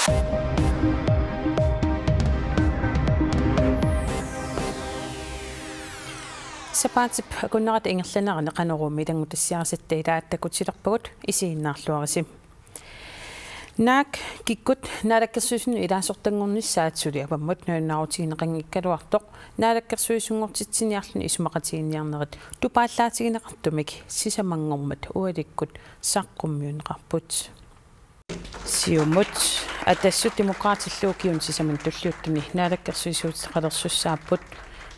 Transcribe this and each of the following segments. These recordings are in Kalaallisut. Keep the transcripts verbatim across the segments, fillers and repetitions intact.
Sapaatip akunnerata ingerlanerani Qanoruumi ilanngutassiarisatut ilaat takutilerpagut, isiginnaarluarisi. Naak kikkut Naalakkersuisunut ilaasortanngornissaat suli avammut nalunaarutigineqanngikkaluartoq naalakkersuisunngortitsiniarluni isumaqatiginninniarnerit tupaallaatigineqartumik sisamanngormat ualikkut saqqummiunneqarput. Siumut Atassut Demokraatillu ukiuni sisamani tulliuttuni naalakkersuisuutitaqalersussaapput.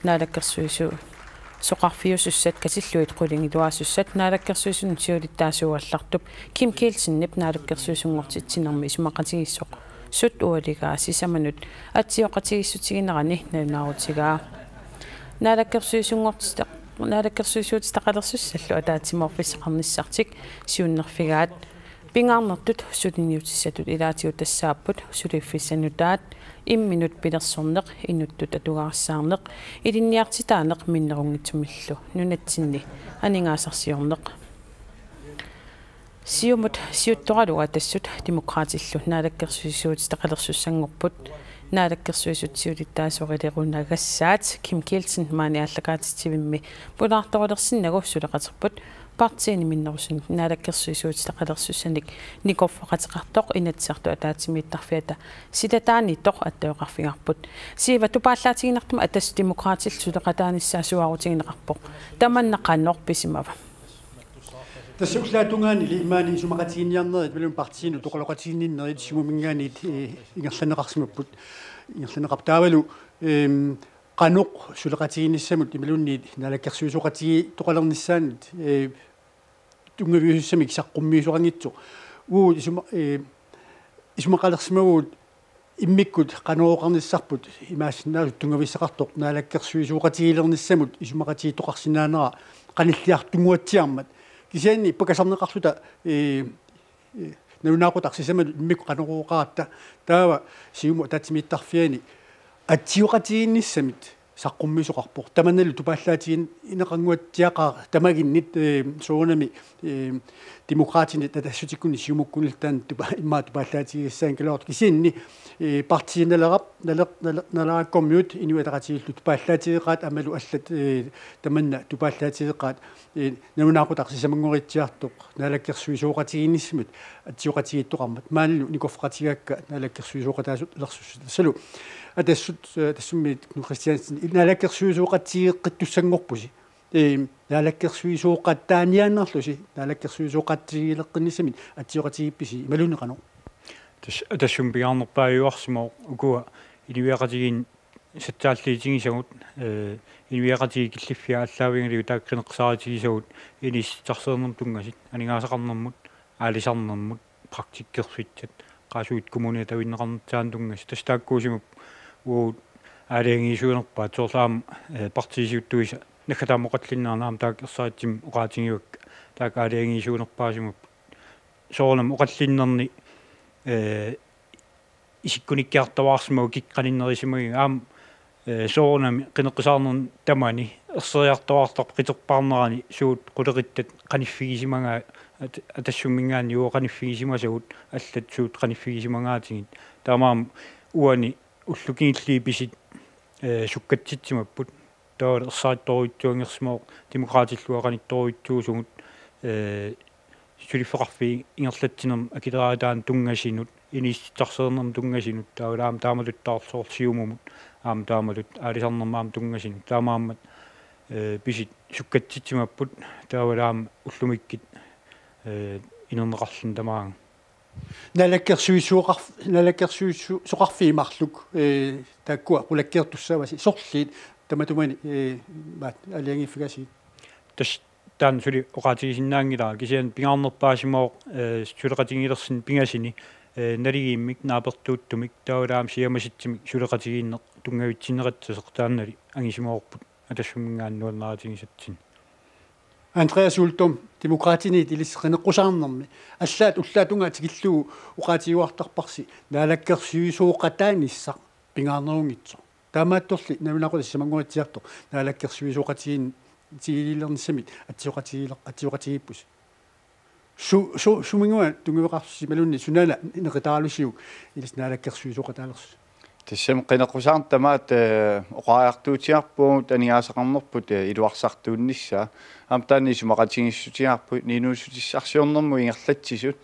Naalakkersuisu- soqarfiusussat katillugit qulingiluaasussat naalakkersuisunut siulittaasuugallartup Kim Kielsenip naalakkersuisunngortitsinermi isumaqatigiissoq sut ualigaa sisamanut atsioqatigiissutiginerani nalunaarutigaa. Naalakkersuisunngortita-, naalakkersuisuutitaqalersussallu ataatsimoorfissaqarnissartik siunnerfigaat pingaarnertut suliniutissatut ilaatigut tassaapput suliffissanutaat imminut pilersorneq, inuttut atugarissaarneq, ilinniartitaaneq minnerunngitsumillu nunatsinni aningaasarsiorneq. Siumut siuttoralugu Atassut Demokraatillu naalakkersuisuutitaqalersussanngorput. Naalakkersuisut siulittaasuugalerunnagassaat Kim Kielsen maani aallakaatitsivimmi pulaartorulersinnagu suleqaterput partiini minnerusuni naalakkersuisuutitaqalersussanik nikorfaqateqartoq Inatsisartut ataatsimiittarfiata silataaniittoq attaveqarfigaarput. Siiva, tupaallaatiginartumik Atassut Demokraatillu suleqataanissaa suaarutigineqarpoq. Tamanna qanoq pisimava? Tassa ullaap tungaanili imaani isumaqatiginninniarnerit imaluunniit partiinut oqaloqatiginninnerit Siumuminngaanniit, eh, ingerlanneqarsimapput. Ingerlanneqarpoq taavalu, ehm, qanoq suleqatigiinnissamut imaluunniit naalakkersuisooqatigiittoqalernissaanut, eh, tunngaviusussamik saqqummiisoqanngitsoq. Uagut isuma-, eh, isumaqalersimavugut immikkut Qanorooqarnissarput imaassinnaavoq tunngavissaqartoq naalakkersuisooqatigiilernissamut isumaqatigiittoqarsinnaanera qanilliartunnguatsiarmat. Kisianni pakasarneqarluta, eh, eh, nalunaaqutaq sisamanut immikkut Qanorooqaratta, taava Siumup ataatsimiittarfiani atsioqatigiinnissamit saqqummiisoqarpoq. Tamannalu tupaallaatigineqannguatsiaqaaq tamaginnit, eh, soorunami, eh, Demokraatinit Atassutikkunni Siumukkunnilu taanna tupa-, immaqa tupaallaatigisassaanngikkaluartoq, kisianni, eh, Partii Naleraq, Naler-, Naler-, Naleqqamiut Inuit Ataqatigiillu tupaallaatigeqaat aammalu allat, eh, tamanna tupaallaatigeqaat, eh, nalunaaqutaq sisamanngoritsiartoq naalakkersuisooqatigiinnissamut atsioqatigiittoqarmat. Maanilu nikorfaqatigaakka naalakkersuisooqataalersussat, tassalu Atassut, eh, Atassummiit Knud Kristiansen, naalakkersuisooqatigeeqqittussanngorpusi. Ehm, naalakkersuisooqataaniaannarlusi, naalakkersuisooqatigiileqqinnissamit atsioqatigiippisi imaluunniit qanoq? Tassa Atassummi pingaarnerpaajuarsimavoq ukua inuiaqatigiinni satsaalliitigisagut, eh, inuiaqatigiit killiffiat aallaavigalugit taakku qineqqusaarutigisagut inissittissarsiornermut tunngasut, aningaasaqarnermut, aalisarnermut, praktikkerfitsat, qaasuit kommunit atavinneqarnissaannut tunngasut, tassa taakkuusimapput uagut aalajangiisuunerpaat, soorlu aamma, eh, partiit siuttuisa naggataa aamma oqallinneranni aamma taakku ersaritsimik oqaatigivakka, taakku aalajangiisuunerpaasimapput. Soorunami oqallinnerni, eh, isikkunikkiartuaarsimavoq kikkut qaninnerisimagiga aamma, eh, soorunami qineqqusaarnermi tamani erseriartuaartarpoq qiterpaarnerani suut qulequttat qaniffigisimagaat, At-, Atassumminngaanniit uagut qaniffigisimasagut allat suut qaniffigisimagaatigit. Taamaammat uani ullut kingulliit pisut, eh, sukkatsitsimapput. Taava ersarittorujussuanngorsimavoq Demokraatillu uagut qanittorujussuusugut, eh, suliffeqarfiit ingerlatsinermut akileraataanut tunngasunut, inissittissarsiornermut tunngasunut, taavalu aamma taamatuttaartoq Siumumut, aamma taamatut aalisarnermut aamma tunngasunut. Taamaammat, eh, pisut sukkatsitsimapput, taavalu aamma ullumikkut, eh, inerneqarluni tamaanga. Naalakkersuisooqarf-, naalakkersuisu-, soqarfiit marluk, eh, taakkua qulakkeertussaavasi, sorliit tamatumani, eh, maat aalajangiiffigaasiit? Tassa taanna suli oqaatigisinnaanngilara, kisianni pingaarnerpaasimavoq, eh, suleqatigiilersinni pingasuni, eh, naligiimmik naapertuuttumik taavalu aamma siammasitsumik suleqatigiinneq tunngavitsinneqassasoq, taannali angisumavarput Atassumminngaanniit nuannaarutigisatsinnik. Andreas Uldum, Demokraatiniit ilissi qineqqusaarnermi. Allaat ullaap tungaa tikillugu oqaatigiuartarparsi naalakkersuisooqataanissaq pingaarnerunngitsoq. Taamaattorli nalunaaqutaq sisamanngoritsiartoq naalakkersuisooqatigiin-, -tigiilernissamit atsioqatigiiler-, atsioqatigiippusi. Su-, su-, suminnguaq tunngaveqarsimaluunniit sunaana neqitaarusiuk ilissi naalakkersuisooqataalersusi? Tassami qineqqusaarneq tamaat, eh, oqariartuutigaarpugut aningaasaqarnerput, eh, iluarsartuunnissaa. Aamma taanna isumaqatigiissutigaarput inuussutissarsiornermut ingerlatsisut.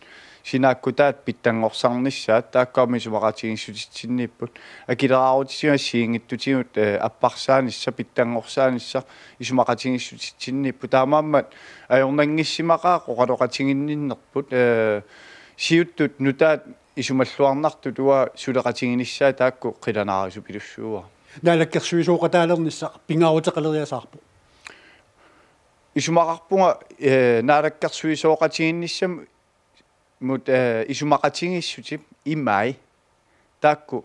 Sinaakkutaat pitsanngorsarnissaat, taakku aamma isumaqatigiissutitsinniipput. Akileraarutisigut assigiinngitsutigut, eh, apparsaanissaq, pitsanngorsarnissaq, isumaqatigiissutitsinniipput. Taamaammat ajornanngissimaqaaq oqaloqatiginninnerput, eh, siuttut nutaat isumalluarnartut uanga suleqatiginissaat taakku qilanaarisupilussuuara. Naalakkersuisooqataalernissaq pingaaruteqaleriasaarpoq. Isumaqarpunga, eh, naalakkersuisooqatigiinnissamut, eh, isumaqatigiissutip imai taakku,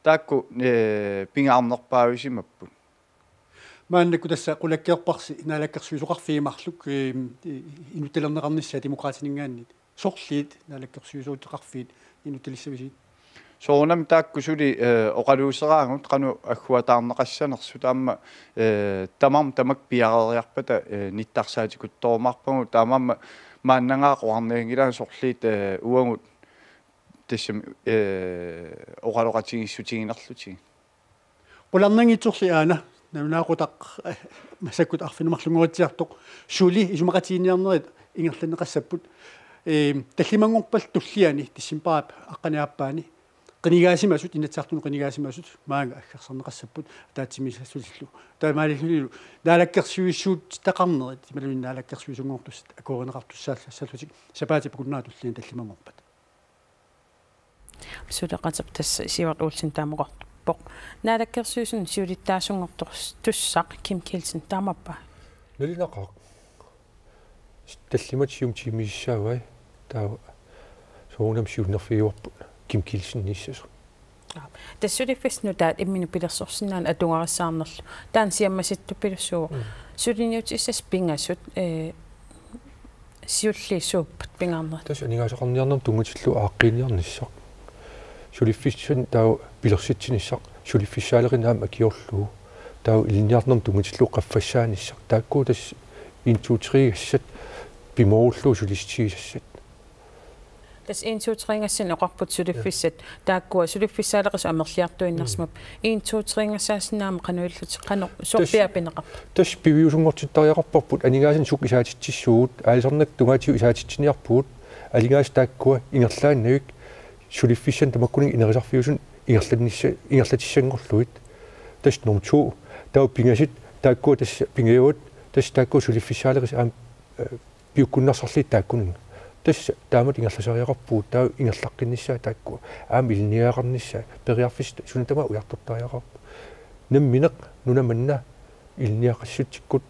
taakku, eh, pingaarnerpaavisimapput. Maannakkut tassa qulakkeerparsi naalakkersuisooqarfiit marluk, eh, inuttulerneqarnissaat Demokraatininngaanniit. Sorliit naalakkersuisooqarfiit inuttulissavisigit? Soorunami taakku suli, eh, oqaluuseraagut qanoq agguataarneqassanersut aamma, eh, tamarmik tamakku piareeriarpata, eh, nittarsaatittorumaarpagut, taamaammat maannagaaq oqarnianngilagut sorliit, eh, uagut tassami, eh, oqaloqatigiissutiginerlutigit. Qularnanngitsorli aana, nalunaaqutaq, eh, massakkut arfineq-marlunngoritsiartoq, suli isumaqatiginninniarnerit ingerlanneqassapput. Eh, tallimanngorpat tulliani decembarip aqqaneq-aappaani qinigaasimasut, Inatsisartunut qinigaasimasut maanga aggersarneqassapput ataatsimiissutillu. Taamaalillunilu naalakkersuisuutitaqarnerit imaluunniit naalakkersuisunngortussat akuerineqartussaassallutik sapaatip akunnerata tulliani tallimanngorpat. Suleqateq tassa Sivert Olsen taama oqarpoq. Naalakkersuisuni siulittaasunngortussaq Kim Kielsen taamappa? Nalinaqaaq. Tallimat siumut tiimissaavai. Taava soorunami siunnerfigivarput Kim Kielsen niissasoq. Aa, tassa suliffissat nutaat imminut pilersorsinnaaneq atugarissaarnerlu. Taanna siammasittupilussuuvoq. Mm. Suliniutissasi pingasut, eh, siulliit suuppat pingaarnerit? Tassa aningaasaqarniarnermut tunngatillugu aaqqiiniarnissaq. Suliffissanik taava pilersitsinissaq, suliffissaaleqineq aamma akiorlugu. Taava ilinniarnermut tunngatillugu qaffassaanissaq. Taakku tassa en, to, tre-gassat pimoorullugu sulissutigisassat. Tassa en, to, tre-gassat oqarput suliffissat. Ja. Taakkua suliffissaaleqisut amerliartuinnarsimavoq. Mm. En, to, tre-gassaasinnaammat qanoq ilillutik, qanoq sorpiaq pineqarpa? Tassa piviusunngortittariaqarparput, aningaasanik sukkut isaatitsissuugut, aalisarnermut tungaatigut isaatitsiniarpugut, aningaasat taakkua ingerlaannavik suliffissanik tamakkuninnga ineriartorfiusunut ingerlannissa-, ingerlatissanngorlugit. Tassa nummer to, taava pingasut, taakkua tassa pingajuat, tassa taakkua suliffissaaleqisut aamma, eh, piukkunnarsarlugit taakkuninnga. Tassa taamatut ingerlasariaqarpugut, taava ingerlaqqinnissaat taakkua. Aamma ilinniagaqarnissaat, periarfissat suna tamaat ujartortariaqarpoq. Nammineq nuna manna ilinniaqassutsikkut,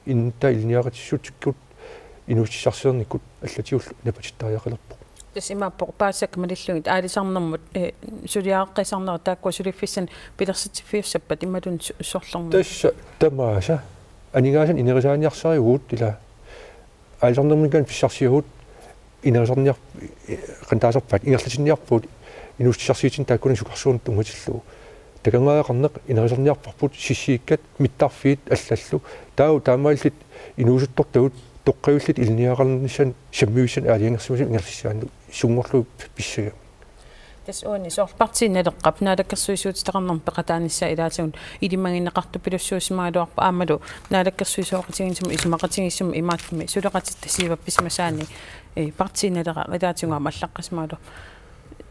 innuttaat ilinniaqassutsikkut, inuussutissarsiornikkut allatigullu napatittariaqalerpoq. Tassa imaappoq paasisakka malillugit aalisarnermut, eh, suliareqqisarnerit taakkua suliffissanik pilersitsiffiussappat imaluunniit su-, sorlermi? Tassa tamaasa aningaasanik inerisaaniarsarivugut ila aalisarnerminngaanniit pissarsiagut inerisarniar-, qanoq taasarpaat, ingerlatinniarpugut inuussutissarsiutinut taakkunani sukarsuarnut tunngatillugu. Takanngariaqarneq inerisarniarparput sissiikkat mittarfiit allallu. Taava taamaalillutik inuusuttortagut toqqavillutik ilinniagaqarnissaannut sammivissanik aalajangersimasumik ingerlassaanut sunngorlugu pissagami. Tassa uani soorlu Partii Naleqqap naalakkersuisuutitaqarnermut peqataanissaa ilaatigut ilimagineqartupilussuusimagaluarpoq aammalu naalakkersuisooqatigiinnissamut isumaqatigiissumut imaattumik suleqatitta siivappisimasaani, eh, Partii Naleraq ilaatigut aamma allaqqasimagaluarpoq.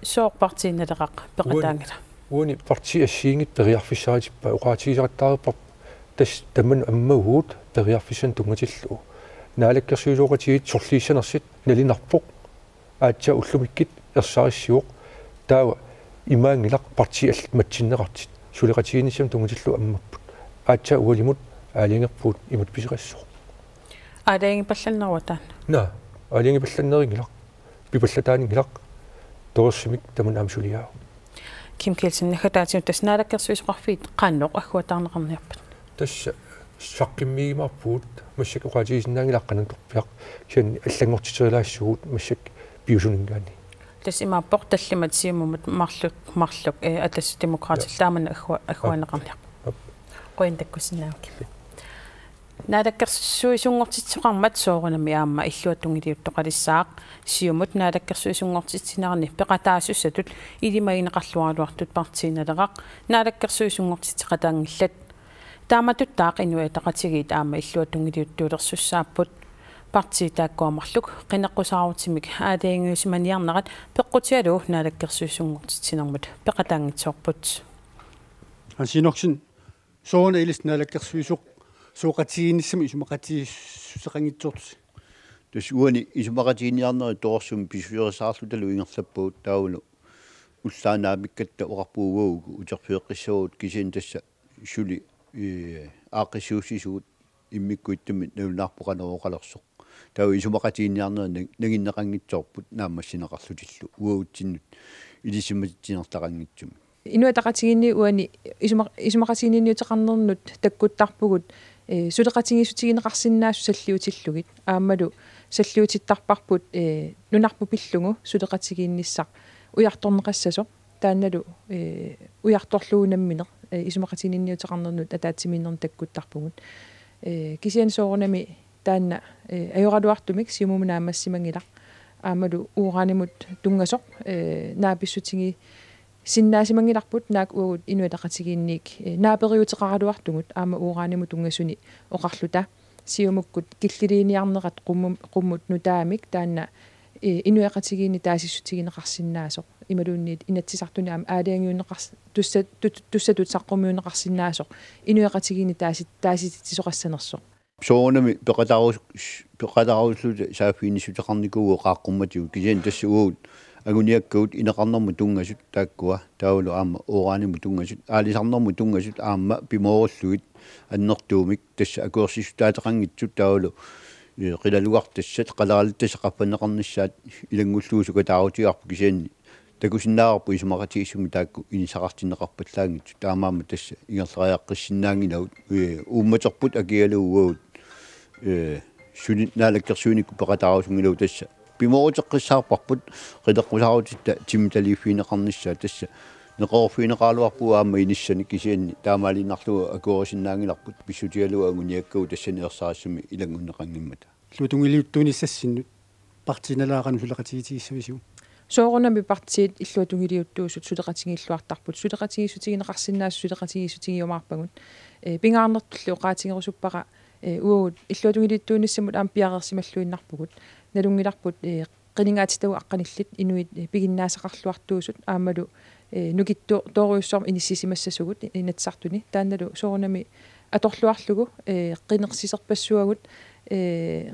Sooq Partii Naleqqap peqataanngilaq? Uani, uani partii assigiinngitsut periarfissaritippaa, oqaatigisattaareerparput tassa tamanna ammavugut periarfissanik tunngatillugu. Naalakkersuisooqatigiit sorliissanersut nalinarpoq. Aatsaat ullumikkut ersarissivoq, taava imaanngilaq partiit allat matsinneqartut suleqatigiinnissamut tunngatillugu ammapput. Aatsaat ualimut aalajangerpugut imatut pisoqassasoq. Aalajangipallanneruva taanna? Naa, aalajangipallanneerinngilaq, pipallataanngilaq, torersumik tamanna aamma suliaavoq. Kim Kielsen, naggataatigut tassa naalakkersuisoqarfiit qanoq agguataarneqarniarpat? Tassa saqqummiumaarpugut, massakkut oqaatigisinnaanngilaq qanoq atorpiaq, kisianni allanngortiterilaassaagut massakkut piusuninngaanniit. Tassa imaappoq tallimat siumumut marluk, marluk, eh, Atassut Demokraatillu. Ja. Taamanna aggu-, agguaanneqarniarpoq. Ja. Qujan takkussinnaagavit. Naalakkersuisunngortitsisoqarmat soorunami aamma illuatungiliuttoqalissaaq. Siumut naalakkersuisunngortitsinerani peqataasussatut ilimagineqarluaraluartut Partii Naleraq naalakkersuisunngortitseqataanngillat. Taamatuttaaq Inuit Ataqatigiit aamma illuatungiliuttuulersussaapput. Partii taakkua marluk qineqqusaarutimik aalajangiusimaniarnerat peqqutigalugu naalakkersuisunngortitsinermut peqataanngitsoorput. Hans Enoksen, sooruna ilissi naalakkersuisoq suleqatigiinnissamut isumaqatigiissuteqanngitsoortusi? Tassa uani isumaqatigiinniarnerit torersumik pisuuserisaarlutalu ingerlappagut, taavalu ullaaq naamikkatta oqarpugut uagut uterfigeqqissavagut, kisianni tassa suli, ee, aaqqissuussisugut immikkut ittumik nalunaarpoq qanoq oqalersoq. Taava isumaqatigiinniarnerit nang-, nanginneqanngitsoorput naammassineqarlutillu uagutsinnut ilisimatitsinertaqanngitsumik. Inuit Ataqatigiinni uani isuma-, isumaqatigiinniuteqarnernut takkuttarpugut, ee, suleqatigiissutigineqarsinnaasut salliutillugit. Aammalu salliutittarparput, ee, nunarput pillugu suleqatigiinnissaq ujartorneqassasoq. Taannalu, ee, ujartorlugu nammineq, ee, isumaqatigiinniuteqarnernut ataatsimiinnermut takkuttarpugut. Ee, kisianni soorunami taanna, ee, ajoraluartumik Siumumut naammassimanngilaq. Aammalu uranimut tunngasoq, ee, naapissutigisinnaasimanngillarput, naak uagut Inuit Ataqatigiinniit, ee, naaperiuteqaraluartugut aamma uranimut tunngasuni oqarluta. Siumukkut killiliiniarnerat qummum-, qummut nutaamik taanna, ee, Inuit Ataqatigiinni taasissutigineqarsinnaasoq. Imaluunniit Inatsisartuni aamma aalajangiunneqars-, tussa-, tut-, tussatut saqqummiunneqarsinnaasoq Inuit Ataqatigiinni taasi-, taasititsisoqassanersoq. Soorunami peqataarus-, peqataarusulluta saaffiginnissuteqarnikuuvugut qaaqqummatigut, kisianni tassa uagut anguniakkagut ineqarnermut tunngasut taakkua, taavalu aamma uranimut tunngasut, aalisarnermut tunngasut aamma pimoorullugit annertuumik tassa akuersissutaateqanngitsut, taavalu, ee, qilalugartassat, qaleralugartassat qaffanneqarnissaat ilanngullugu sukataarutigaarput, kisianni takusinnaavarput isumaqatigiissumik taakku inissaqartinneqarpallaanngitsut. Taamaammat tassa ingerlariaqqissinnaanngilagut, ee, uummaterput akigalugu uagut, ee, suli naalakkersuinikkut peqataarusunngilagut, tassa pimooruteqqissaarparput qineqqusaarutitta timmitaliiffigineqarnissaat, tassa neqeroorfigineqaraluarpugut aamma inissani, kisianni taamaaliinnarlugu akuerisinnaanngilarput pissutigalugu anguniakkagut tassani ersarissumik ilanngunneqanngimmata. Illuatungiliuttuunissassinnut Partii Naleraq qanoq suleqatigiittigissavisiuk? Soorunami partiit illuatungiliuttuusut suleqatigiilluartarput. Suleqatigiissutigineqarsinnaasut suleqatigiissutigiumaarpagut. Ee, pingaarnertulli oqaatigerusuppara, ee, uagut illuatungiliuttuunissamut aamma piareersimalluinnarpugut. Nalunngilarput, ee, qinigaatitagut aqqanillit inuit, ee, piginnaasaqarluartuusut aammalu, ee, nukittoorujussuarmik inissisimassasugut Inatsisartuni. Taannalu soorunami atorluarlugu, ee, qinersisorpassuagut, ee,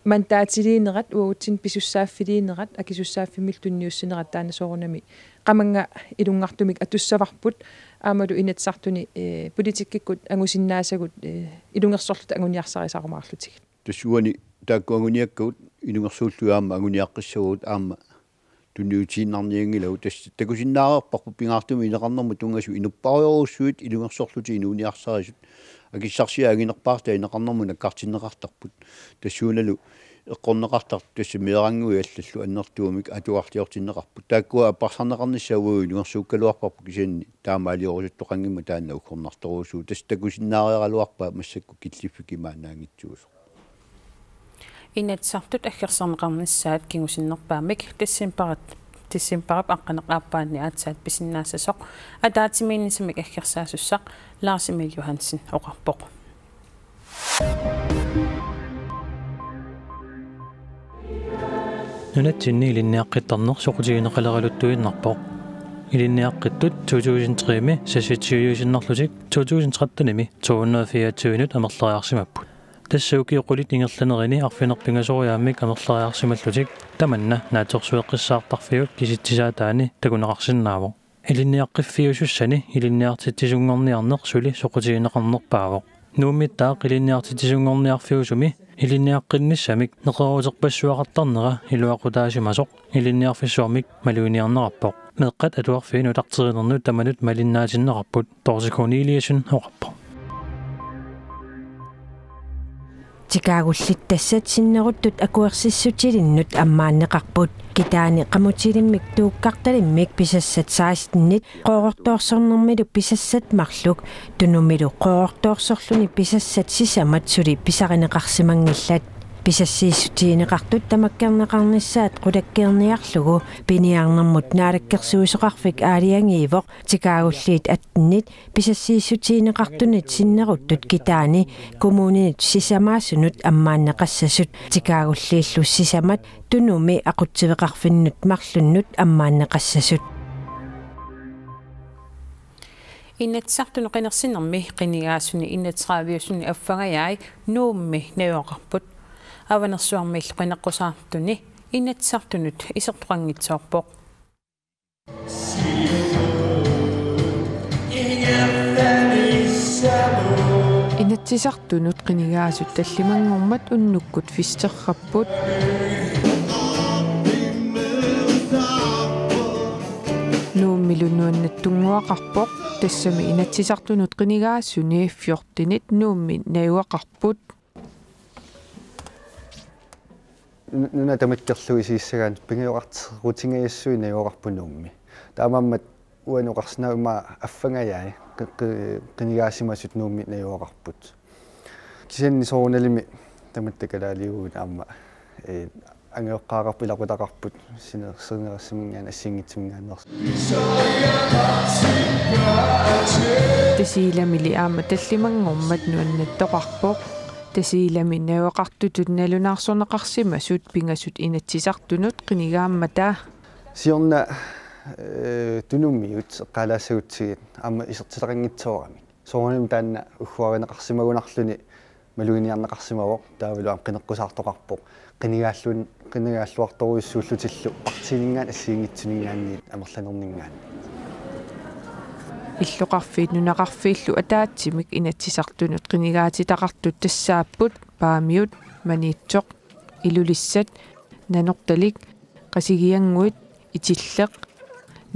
mandaatiliinerat, uagutsinnut pisussaaffiliinerat, akisussaaffimmillu tunniussinerat, taanna soorunami qamannga ilungartumik atussavarput, aammalu Inatsisartuni, ee, politikkikkut angusinnaasagut, ee, ilungersorluta anguniarsarisarumaarlutigit. Tassa uani taakku anguniakkagut ilungersuullugit aamma anguniaqqissavagut, aamma tunniutiinnarnianngilagut. Tassa takusinnaareerparput pingaartumik ineqarnermut tunngasut inuppassuit ilungersorlutik inuuniarsarisut, akissarsiat anginerpaartaat ineqarnermut nakkartinneqartarput. Tassuunalu eqqorneqartartut tassa meerannguit allallu annertuumik atuarliortinneqarput. Taakkua apparsarneqarnissaat uagut ilungersuukkaluarparput, kisianni taamaaliorusuttoqanngimmat taanna uggornartorujussuuvoq. Tassa takusinnaareeraluarpaat massakkut killiffik imaannaanngitsuusoq. Inatsisartut aggersarneqarnissaat kingusinnerpaamik decembarip, decembarip aqqaneq-aappaanni aatsaat pisinnaassasoq ataatsimiinnissamik aggersaasussaq Lars Emil Johansen oqarpoq. Nunatsinni ilinniaqqittarneq soqutigineqaleraluttuinnarpoq. Ilinniaqqittut to tusind tre-mi seksogtyve-iusinnarlutik to tusind tretten-imi to hundrede fireogtyve-nut amerleriarsimapput. Tassa ukiut qulit ingerlanerini arfineq-pingasoriaammik amerleriarsimallutik tamanna Naatsorsueqqissaartarfiup kisitsisaataani takuneqarsinnaavoq. Ilinniaqqiffiusussani ilinniartitsisunngorniarneq suli soqutigineqarnerpaavoq. Nuummittaaq Ilinniartitsisunngorniarfiusumi ilinniaqqinnissamik neqerooruterpassuaqartarnera iluaqutaasimasoq ilinniarfissuarmik maluginiarnerarpoq. Meeqqat atuarfiit nutarterinermut tamanut malinnaatinneqarput, Dorthe Corneliussen oqarpoq. Tikaagullit tassat sinneruttut akuersissutilinnut ammaanneqarput. Kitaani qamutilimmik tuukkartalimmik pisassat sekstenit Qooqqortoorsornermilu pisassat marluk Tunumilu Qooqqortoorsorluni pisassat sisamat suli pisarineqarsimanngillat. Pisassiissutigineqartut tamakkerneqarnissaat qulakkeerniarlugu piniarnermut Naalakkersuisoqarfik aalajangiivoq. Tikaagulliit attenit pisassiissutigineqartunit sinneruttut kitaani kommuninut sisamaasunut ammaanneqassasut, tikaagulliillu sisamat Tunumi aqutsiveqarfinnut marlunnut ammaanneqassasut. Inatsisartunut qinersinermi qinigaasuni enogtredive-usuni affangajai Nuummi najugaqarput. Avanersuarmiillu qineqqusaartuni Inatsisartunut isertoqanngitsoorpoq. Inatsisartunut qinigaasut tallimanngormat unnukkut festerrapput. Nuummilu nuannattunnguaqarpoq, tassami Inatsisartunut qinigaasuni fjortenit Nuummi najugaqarput. Nu-, nuna tamakkerlugu isigissagaanni pingajoqarterutingajassuit najugaqarput Nuummi. Taamaammat uani oqarsinnaavunga affangajai qi-, qi-, qinigaasimasut Nuummi najugaqarput. Kisianni soorunalimi tamatta kalaaliuvugut aamma, ee, angajoqqaaqarput, ilaqutaqarput, sine-, sinerissaminngaanniit assigiinngitsaminngaanneersoq. Tasiilamili aamma tallimanngormat nuannattoqarpoq. Tasiilami najugaqartutut nalunaarsorneqarsimasut pingasut Inatsisartunut qinigaammata. Siorna, ee, Tunumiut eqqaalaassagutsigit aamma isertitaqanngitsooramik. Soorunami taanna ugguarineqarsimagunarluni maluginiarneqarsimavoq, taavalu aamma qineqqusaartoqarpoq. Qinigaalluin-, qinigaalluartorujussuullutillu partiininngaanniit assigiinngitsuninngaanniit amerlanerninngaanniit. Illoqarfiit nunaqarfiillu ataatsimik Inatsisartunut qinigaatitaqartut tassaapput Paamiut, Maniitsoq, Ilulissat, Nanortalik, Qasigiannguit, Itilleq,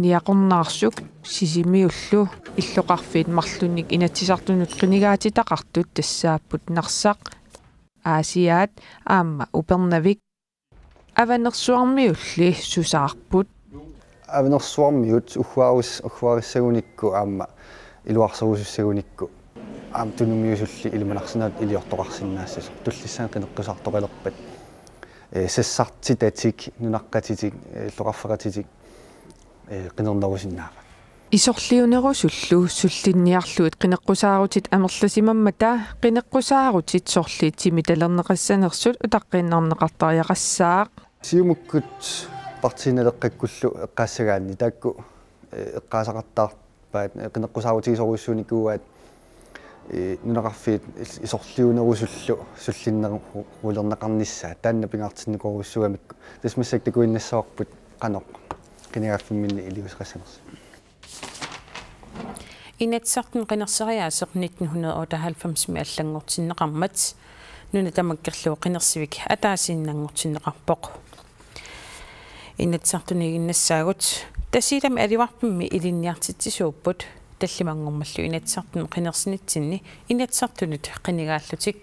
Niaqornaarsuk, Sisimiullu. Illoqarfiit marlunnik Inatsisartunut qinigaatitaqartut tassaapput Narsaq, Aasiaat aamma Upernavik. Avanersuarmiulli susaarput. Avanersuarmiut ugguarus-, ugguarissagunikku aamma iluarserusussagunikku aamma Tunumiusulli ilimanarsinnaaneq iliortoqarsinnaassasoq, tullissaani qineqqusaartoqalerpat. Ee, sassartitatik, nunaqqatitik, ee, illoqarfeqatitik, ee, qinernerusinnaavaat. Isorliunerusullu sullinniarlugit qineqqusaarutit amerlasimammata qineqqusaarutit sorliit timitalerneqassanersut utaqqiinnarneqartariaqassaaq. Siumukkut Partii Naleqqakkullu eqqaassagaanni taakku, ee, eqqaasaqattaarpaat, ee, qineqqusaarutigisorujussuunikuuaat, ee, nunaqarfiit is-, isorliunerusullu sullinnerulerneqarnissaat, taanna pingaartinnikorujussuugamikku. Tassa massakkut takuinnassavarput qanoq qinigaaffimminni iliuuseqassanersoq. Inatsisartuni qinerseriaaseq nitten hundrede og otteoghalvfems-imi allanngortinneqarmat nuna tamakkerlugu qinersivik ataasiinnanngortinneqarpoq. Inatsisartuniiginnassaagut Tasiilami Alivarfimmi ilinniartitsisuupput tallimanngormallu Inatsisartuni qinersinitsinni Inatsisartunut qinigaallutik.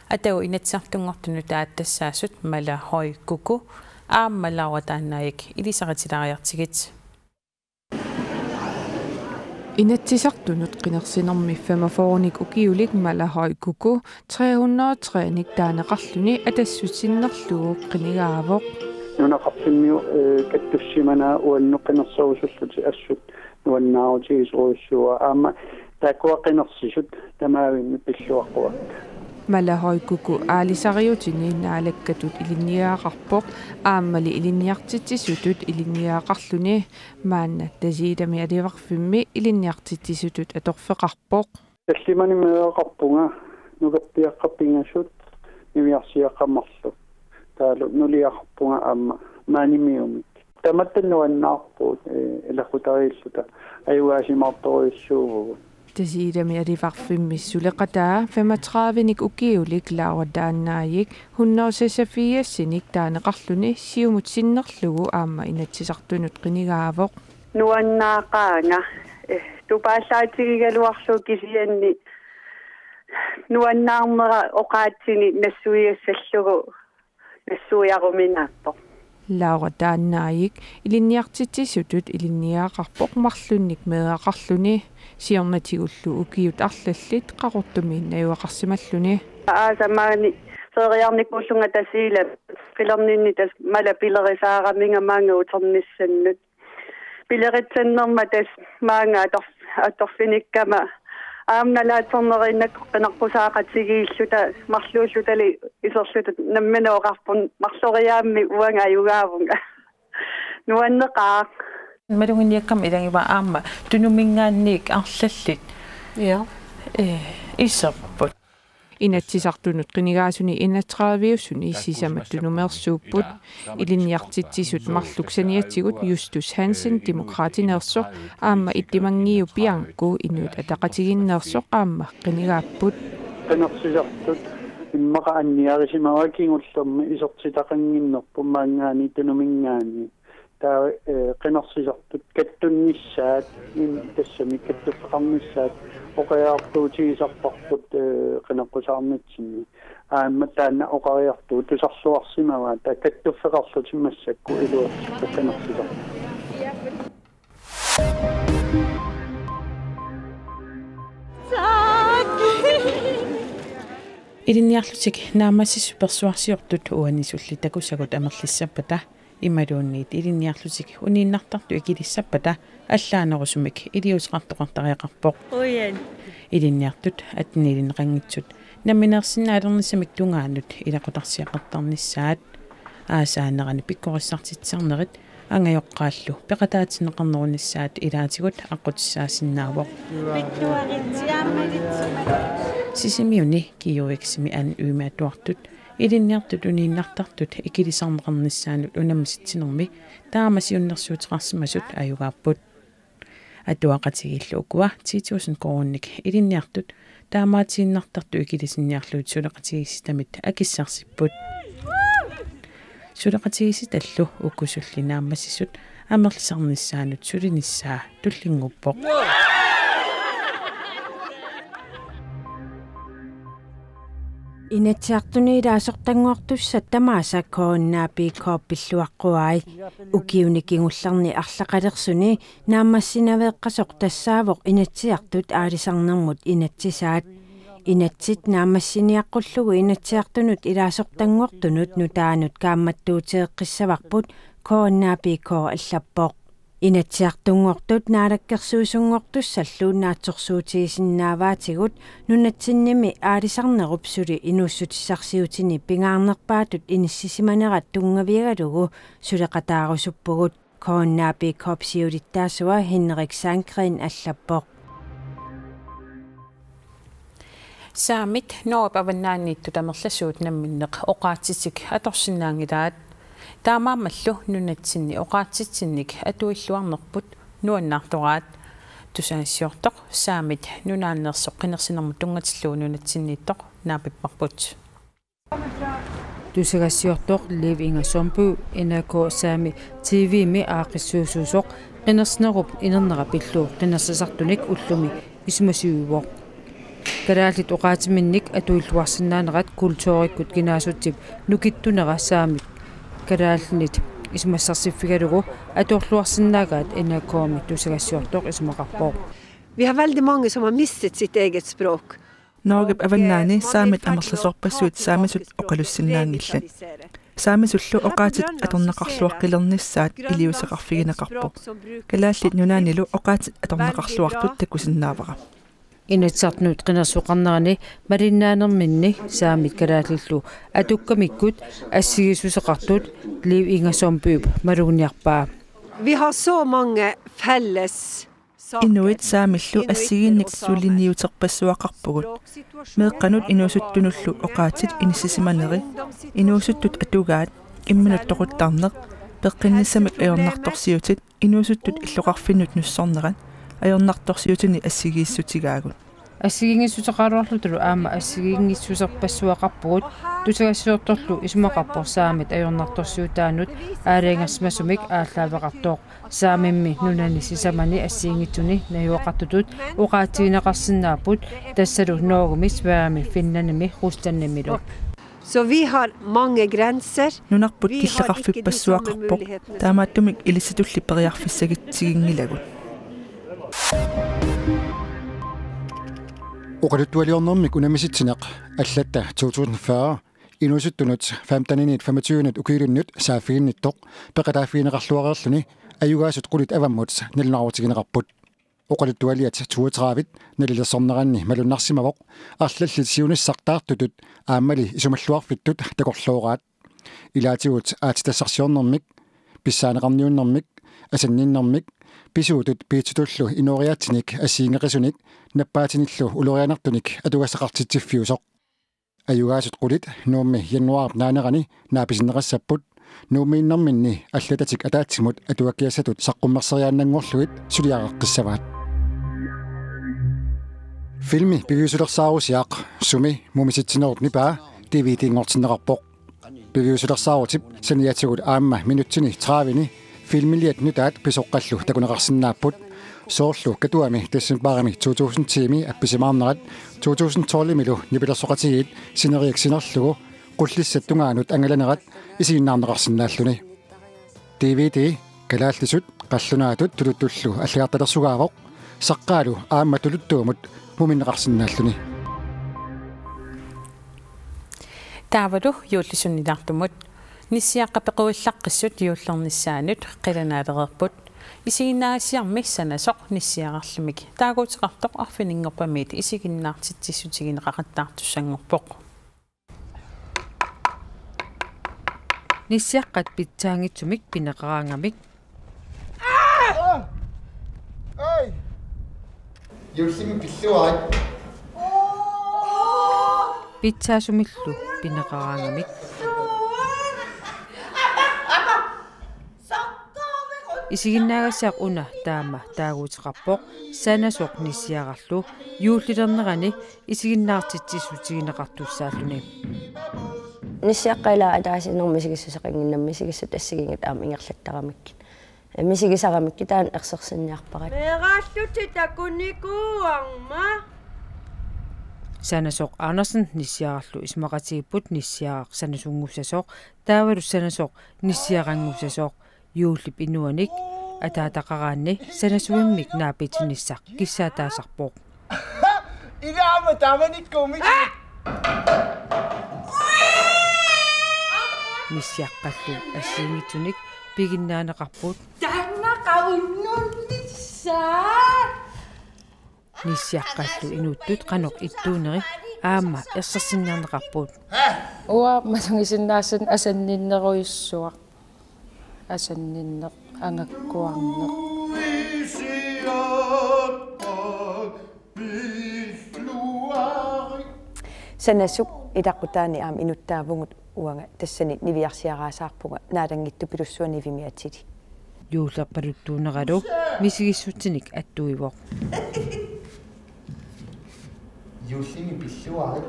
Atagu Inatsisartunngortut nutaat tassaasut Mala Høy Kúko aamma Laura Daannaajik ilisaritilaariartigit. Inatsisartunut qinersinermi femogfyrrenik ukiulik Mala Høy Kúko tre hundrede og tre-nik taaneqarluni Atassup sinnerlugu qinigaavoq. Nunaqarfimmiut, ee, kattussimanaa uannut qinerserusullutik assut nuannaarutigisorujussuuaat, aamma taakkua qinersisut tamaavimmik pilluaqquakka. Mala Høy Kúko aalisariutini Naalakkatut ilinniagaqarpoq, aammali ilinniartitsisutut ilinniagaqarluni. Maanna Tasiilami Alivarfimmi ilinniartitsisutut atorfeqarpoq. Tallimanik meeraqarpunga nukappiaqqat pingasut niviarsiaqqat marluk. Taavalu nuliaqarpunga aamma maanimiumik. Tamatta nuannaarpugut, ee, ilaqutariilluta ajugaasimaartorujussuuvugut. Tasiilami Alivarfimmi suleqataa femogtredive-nik ukiulik Laura Daannaajik hundrede seksogfirs-inik taaneqarluni siumut sinnerlugu aamma Inatsisartunut qinigaavoq. Nuannaaqaanga, ee, tupaallaatigigaluarlugu kisianni nuannaarnera oqaatsini nassuiassallugu nassuiaruminaappoq. Laura Taannaajik ilinniartitsisutut ilinniagaqarpoq marlunnik meeraqarluni, siornatigullu ukiut arlallit Qaqortumi najugaqarsimalluni. Aasamaani feeriarnikuullunga Tasiilami qilerninni tassa mala pilerisaaraminga maanga uternissannut. Pileritsannerma tassa maanga ator-, atorfinikkama aamma nalaatsorneriinnakkut qinaqqusaaqatigiilluta marluullutali iserluta nammineq oqarpunga marloriaammik uanga ajugaavunga. Nuanneqaaq. Maluginiakkama ilagivaat aamma Tunuminngaanniit arlallit. Ja. Eh, iserput. Inatsisartunut qinigaasuni enogtredive-usuni sisamat Tunumeersuupput. Ilinniartitsisut marluk saniatigut Justus Hansen Demokraatineersoq aamma Ittimanngiu Bianco Inuit Ataqatigiinneersoq aamma qinigaapput. Qinersisartut immaqa anniarisimavaat kingullermi isertitaqannginnerput maanngaanniit Tunuminngaanniit. Taava, eh, qinersisartut kattunnissaat, in-, tassami kattuffeqarnissaat oqariartuutigisarparput, eh, qineqqusaarnitsinni. Aamma taanna oqariartuut tusarluarsimavaat, taava kattuffeqarlutik massakkut iluatsipput qinersisartut. Ilinniarlutik naammassisut persuarsiortut uani sulli takusagut amerlissappata imaluunniit ilinniarlutik uniinnartartut ikilissappata allaanerusumik iliuuseqartoqartariaqarpoq. Ujan. Ilinniartut attenilinneqanngitsut nammineersinnaalernissamik tungaanut ilaqutarsiaqartarnissaat aasaanerani pikkorissartitsisarnerit angajoqqaallu peqataatinneqarnerunissaat ilaatigut aqqutissaasinnaavoq. Sisimiuni G H X-imi N Y-mi atuartut ilinniartut uniinnartartut ikilisarneqarnissaannut unammisitsinermi taama siunnersuuteqarsimasut ajugaapput. Atuaqatigiillu ukua ti tusind koruuninik ilinniartut taamaatiinnartartut ikilisinniarlugit suleqatigiissitamit akissarsipput. Suleqatigiissitallu uku sulli naammassisut amerlisarnissaannut sulinissaa tullinnguuppoq. Inatsisartuni ilaasortanngortussat tamaasa K N A P K pilluaqquai. Ukiuni kingullerni arlaqalersuni naammassinaveeqqasoq tassaavoq Inatsisartut aalisarnermut inatsisaat. Inatsit naammassiniaqqullugu Inatsisartunut ilaasortanngortunut nutaanut kaammattuuteeqqissavarput, K N A P K allappoq. Inatsisartunngortut naalakkersuisunngortussallu naatsorsuutigisinnaavaatigut nunatsinnimi aalisarnerup suli inuussutissarsiutini pingaarnerpaatut inissisimanerat tunngavigalugu suleqataarusuppugut. K N A P K-p siulittaasua Henrik Sandgreen allappoq. Saamit Norgep avannaaniittut amerlasuut namminneq oqaatsitik atorsinnaanngilaat. Taamaammallu nunatsinni oqaatsitsinnik atuilluarnerput nuannaartoraat. Tusagassiortoq Saamit Nunaanneersoq qinersinermut tunngatillugu nunatsinniittoq naapipparput. Tusagassiortoq Liv Inger Sundby N R K Saami T V-mi aaqqissuisuusoq qinersinerup inernera pillugu qinersisartunik ullumi isumasiuivoq. Kalaallit oqaatsiminnik atuilluarsinnaanerat kulturikkut kinaasutsip nukittunera saamit kalaallinit isumassarsiffigalugu atorluarsinnaagaat N R K-mi tusagassiortoq isumaqarpoq. Vi har väldigt många som har mistet sitt eget språk. Norgep avannaani saamit amerlasoorpassuit saamisut oqalussinnaanngillat. Saamisullu oqaatsit atorneqarluaqqilernissaat iliuuseqarfigineqarpoq. Kalaallit Nunaannilu oqaatsit atorneqarluartut takusinnaavara. Inatsisartunut qinersisoqarnerani malinnaanerminni saamit kalaallillu atukkamikkut assigiissuseqartut Liv Inger Sundbyp malugniarpaa. Vi har så många felles saker. Inuit saamillu assigiinnik suliniuterpassuaqarpugut. Meeqqanut inuusuttunullu oqaatsit inissisimaneri, inuusuttut atugaat, imminut toquttarneq, peqqinnissamik ajornartorsiutit, inuusuttut illoqarfinnut nussornerat, ajornartorsiutini assigiissutigaagut. Assigiinngissuseqaraluarlutalu aamma assigiinngissuserpassuaqarpugut, tusagassiortorlu isumaqarpoq saamit ajornartorsiutaannut aalajangersimasumik aallaaveqartoq. Saamimmi nunani sisamani assigiinngitsuni najugaqartutut oqaatigineqarsinnaapput, tassalu Norgemi, Sverigemi, Finlandimi, Ruslandimilu. Så vi har mange grenser. Nunarput killeqarfippassuaqarpoq. Taamaattumik ilissatulli periarfissagitsiginngilagut. Oqaluttualiornermik unammisitsinneq allatta to tusind fyrre inuusuttunut femteniniit femogtyvenut ukiulinnut saaffiginnittoq peqataaffigineqarluareerluni ajugaasut qulit avammut nalunaarutigineqarput. Oqaluttualiat toogtredive nalilersorneranni malunnarsimavoq arlallit siunissaq taartutut aammali isumalluarfittut takorlooraat. Ilaatigut aatsitassarsiornermik, pissaaneqarniunnermik, asanninnermik, pisuutut piitsutullu inooriaatsinik assigiinngeqisunik nappaatinillu ulorianartunik atugassaqartitsiffiusoq. Ajugaasut qulit Nuummi januaarip naanerani naapisinneqassapput, Nuummiinnerminni allatatik ataatsimut atuakkiassatut saqqummerseriaannanngorlugit suliareqqissavaat. Filmi piviusulersaarusiaq sumi mumisitsinerup nipaa D V D-nngortinneqarpoq. Piviusulersaarutip saniatigut aamma minutsini trediveni filmiliat nutaat pisoqqallu takuneqarsinnaapput. Soorlu Katuami decembarimi to tusind ti-mi appisimaarnerat, to tusind tolv-imilu nipilersoqatigiit sineriak sinerlugu qullissat tungaanut angalanerat isiginnaarneqarsinnaalluni. D V D kalaallisut qallunaatut tuluttullu allagartalersugaavoq, saqqaalu aamma tuluttuumut muminneqarsinnaalluni. Taavalu juullisunnilaartumut. Nissiaqqat pequillaqqissut juullernissaannut qilanaalereerput. Isiginnaagassiarmi sanasoq nissiararlumik taaguuteqartoq arfininngorpamiit isiginnaartitsissutigineqaqattaartussanngorpoq. Nissiaqqat pitsaanngitsumik pineqaraangamik. Juullimi pilluarit. Pitsaasumillu pineqaraangamik. Isiginnaagassiaq una taama taaguuteqarpoq, sanasoq nissiararlu juullilernerani isiginnaartitsissutigineqartussaalluni. Nissiaqqat ilaat ataasiinnarmik misigissuseqannginnamik misigissat assigiinngitsut aamma ingerlattaramikkit. Misigisaramikkit taanna ersersinniarparat. Meeraallutit takunikuuarma. Sanasoq Andersen nissiararlu isumaqatigiipput nissiaraq sanasunnguussasoq, taavalu sanasoq nissiarannguussasoq. Juullip inuanik ataataqaraanni sanasuimmik naapitsinnissaq kissaataasarpoq. Ilaama taamanikkuumik. Nissiaqqallu assigiinngitsunik piginnaaneqarput. Taanna qaunnunnissaq. Nissiaqqallu inuttut qanoq ittuuneri aamma ersersinniarneqarput. Uanga malugisinnaassanni asanninnerujussuaq. Asanninneq angakkuarneq. Sanasuk ilaqutaani aamma inuttaavugut uanga tassani niviarsiaraasaarpunga naalanngittupilussuaq nivimi atili. Juullerpaluttuuneralu misigissutsinik attuivoq. Juullimi pilluarit.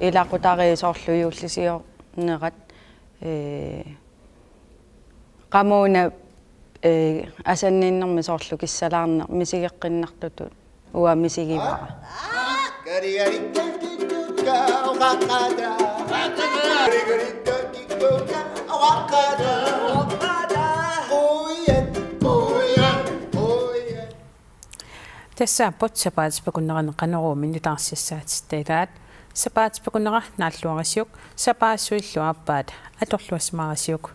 Ilaqutariit soorlu juullisiornerat, ee, qamuuna, ee, asanninnermi soorlu kissalaarneq misigeqqinnartutut. Uanga misigivara. Tassaapput sapaatip akunnerani Qanoruumi nutaarsiassaatitta ilaat. Sapaatip akunnera naalluarisiuk, sapaassuillu aappaat atorluassimaarisiuk.